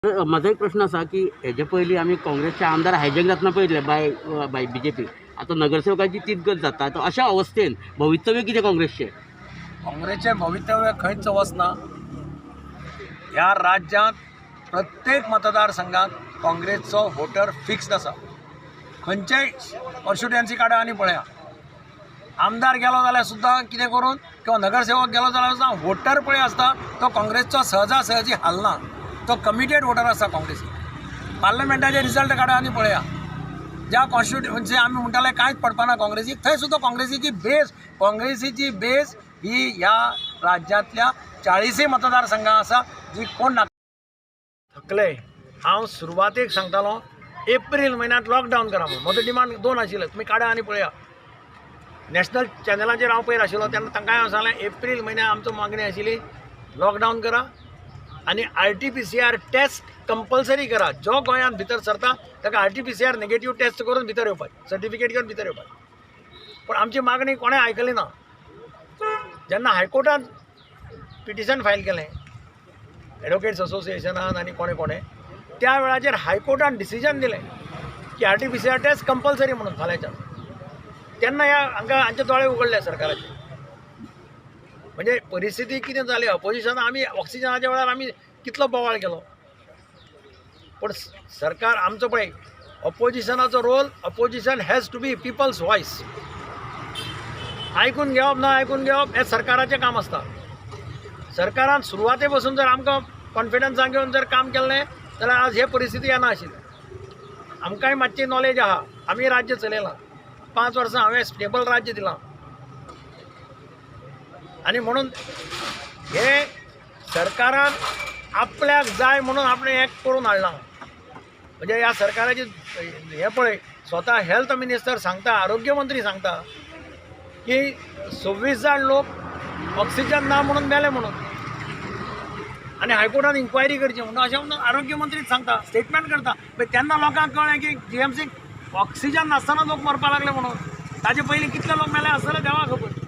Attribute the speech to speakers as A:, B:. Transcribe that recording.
A: म्हाजो एक प्रश्न आसा की हेजे पयलीं आमी काँग्रेसचे आमदार हायजॅक जातना पळयले बाय बाय बीजेपी. आतां नगरसेवकाची तीच गत जाता. आतां अशा अवस्थेन भवितव्य कितें काँग्रेसचें?
B: काँग्रेसचें भवितव्य खंयच वचना. ह्या राज्यांत प्रत्येक मतदारसंघात काँग्रेसचो वोटर फिक्स्ड आसा. खंयचेय कॉन्स्टिट्युएन्सी काडा आनी पळया, आमदार गेलो जाल्यार सुद्दां कितें करून किंवा नगरसेवक गेलो जाल्यार सुद्दां वोटर पळय आसता तो काँग्रेसचो सहजा सहजी हालना, तो कमिटेड वोटर आसता काँग्रेसी. पार्लमेंटाचे रिजल्ट काडा आनी पळया, ज्या कॉन्स्टिट्युएन्सी आमी म्हणटाले कांयच पडपाना काँग्रेसीक, थंय सुद्दां काँग्रेसीची बेज ही ह्या राज्यांतल्या 40य मतदारसंघां आसा जी कोण ना थकले. हांव सुरवातेक सांगतालो एप्रील म्हयन्यांत लॉकडावन करा म्हणून. म्हजो डिमांड दोन आशिल्ले, तुमी काडा आनी पळया. नॅशनल चॅनलाचेर हांव पयर आशिल्लो तेन्ना तांकां हांव सांगलें, एप्रील म्हयन्याक आमचो मागणी आशिल्ली लॉकडावन करा आनी आरटीपीसीआर टेस्ट कंपल्सरी करा. जो गोंयांत भितर सरता ताका आरटीपीसीआर नेगेटीव टेस्ट करून भितर येवपाक, सर्टिफिकेट घेवन भितर येवपाक. पूण आमची मागणी कोणें आयकली ना. जेन्ना हायकोर्टान पिटिशन फायल केलें एडवोकेट्स असोसिएशनान आनी कोणें कोणें, त्या वेळाचेर हायकोर्टान डिसिजन दिलें की आरटीपीसीआर टेस्ट कंपल्सरी म्हणून फाल्यांच्यान. तेन्ना ह्या हांकां हांचे दोळे उगडले सरकाराचे. म्हणजे परिस्थिती कितें जाली, अपोजिशन आमी ऑक्सिजनाच्या वेळार आमी कितलो बोवाळ केलो, पूण सरकार आमचो पळय अपोजिशनाचो role, opposition has to be people's voice. आयकून घेवप ना आयकून घेवप हें सरकाराचें काम आसता. सरकारान सुरवाते पसून जर आमकां कॉन्फिडन्सान घेवन जर काम केल्लें जाल्यार आज हे परिस्थिती येना आशिल्ली. आमकांय मातशी नॉलेज आहा, आमी राज्य चलयलां 5 वर्सां, हांवें स्टेबल राज्य दिलां. आनी म्हणून हे सरकारान आपल्याक जाय म्हणून आपणें हें करून हाडलां. म्हणजे ह्या सरकाराची हें पळय, स्वता हेल्थ मिनिस्टर सांगता, आरोग्य मंत्री सांगता की 26 जाण लोक ऑक्सिजन ना म्हणून मेले म्हणून आनी हायकोर्टान इन्क्वायरी करची म्हणून, अशें म्हणून आरोग्य मंत्रीच सांगता, स्टेटमेंट करता. मागीर तेन्ना लोकांक कळ्ळें की जीएमसीक ऑक्सिजन नासतना लोक मरपाक लागले म्हणून. ताजे पयलीं कितले लोक मेले आसतले देवाक खबर.